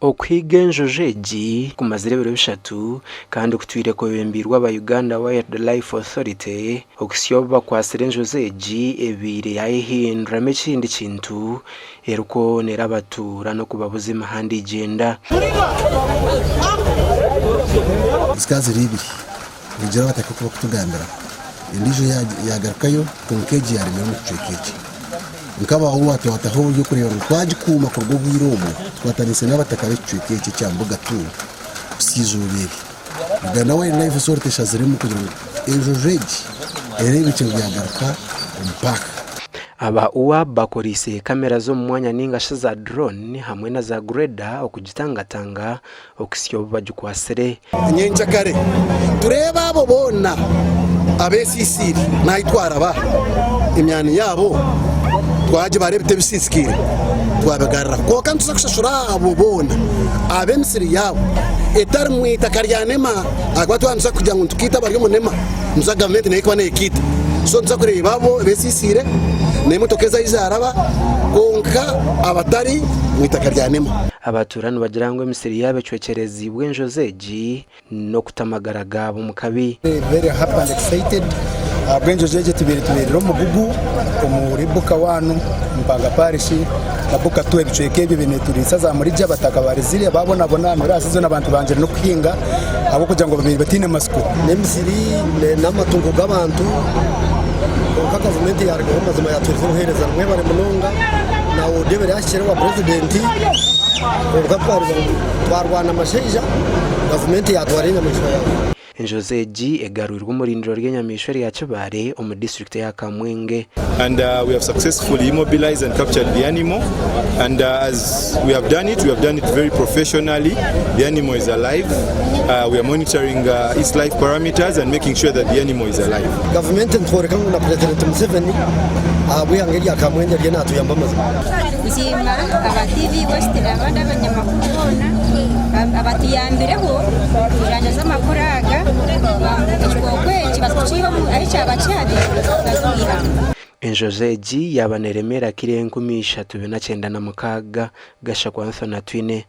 Okuhiiga enjojo egi kumazire ebiro bishatu kandi kutwire kwebembeirwe aba Uganda Wildlife Authority okuhitsya obu bakwatsire enjojo egi ebaire yayehinduramu ekindi kintu erikwoonera abatuura n'okubabuza emihanda egyenda. Zikaba ziri ibiri, nigira abataka oku bakutugambira, endiijo yaagarukayo kwonka egi yaaremera omu kicweka eki. Nkabaho twataho oburyo kureeba ngu twagikuuma kuruga obwire obwo, tukwataniise n'abataka b'ekicweka eki ekya Mbuga tu kuhitsya eizooba eri. Uganda Wildlife Authority eshaziremu kugira ngu enjojo egi ereebekye ngu yaagaruka omu paaka. Aba UAB bakoreise kamera z'omu mwanya ninga shi za drone hamwe na za grader okugitangatanga okuhitsya obu bagikwatsire. Nyenkyakare tureebe abo boona abeesiisiire n'ahu twaraba, emyani yaabo twagibara ebiti ebisiisikaire twabigarura. Kwonka nituza kushashura abo boona ab'emisiri yaabo etari mu itaka rya nema ahakuba twaba nituza kugira ngu nitukiita abari omu nema, nituza gavumenti neyo ekuba neekiita. So nituza kureeba abo abeesiisiire n'emotoka ezi ahu zaaraba kwonka abatari mu itaka rya nema. Abatuura nibagira ngu emisiri yaabo ecwekyereziibwe enjojo egi n'okuta amagara gaabo omu kabi. Very happy and excited ahabw'enjojo egi etubaire tubeerire omugugu omuri Buka wanu, Mpanga parish na Buka tu ebicweka ebyo bineturiisa za murija abataka barizire babonabona miraasi zoona abantu bangire n'okuhinga ahabw'okugira ngu babaire bataine matsiko. N'emisiri n'amatungo g'abantu kwonka gavumenti yarugaho mazima yatuhereza obuhereza nimwebare munonga na oda ebere yahikire owa purezidenti kwonka twareeba ngu twarwana amashaija gavumenti yatwara enyamaishwa yaayo. Enjojo egi egarwirwe omu rindiro ry'enyamaishwa erya Kibaale omu disiturikiti eya Kamwenge. And we have successfully immobilized and captured the animal and as we have done it, we have done it very professionally, the animal is alive, we are monitoring its life parameters and making sure that the animal is alive. Gavumenti nitworeka ngu na Purezidenti Museveni ahabw'eihanga erya Kamwengye ariyo natuyamba amazima. Nsiima aba TV West n'abandi abanyamakuru boona abatuyambireho kujanjaza amakuru aga ekikooko eki baza kukiiha ahu kyaba kyari baza omu ihamba. Enjojo egi yaaba neeremeera kiro 3906 Gashakwa Anthony Atwine.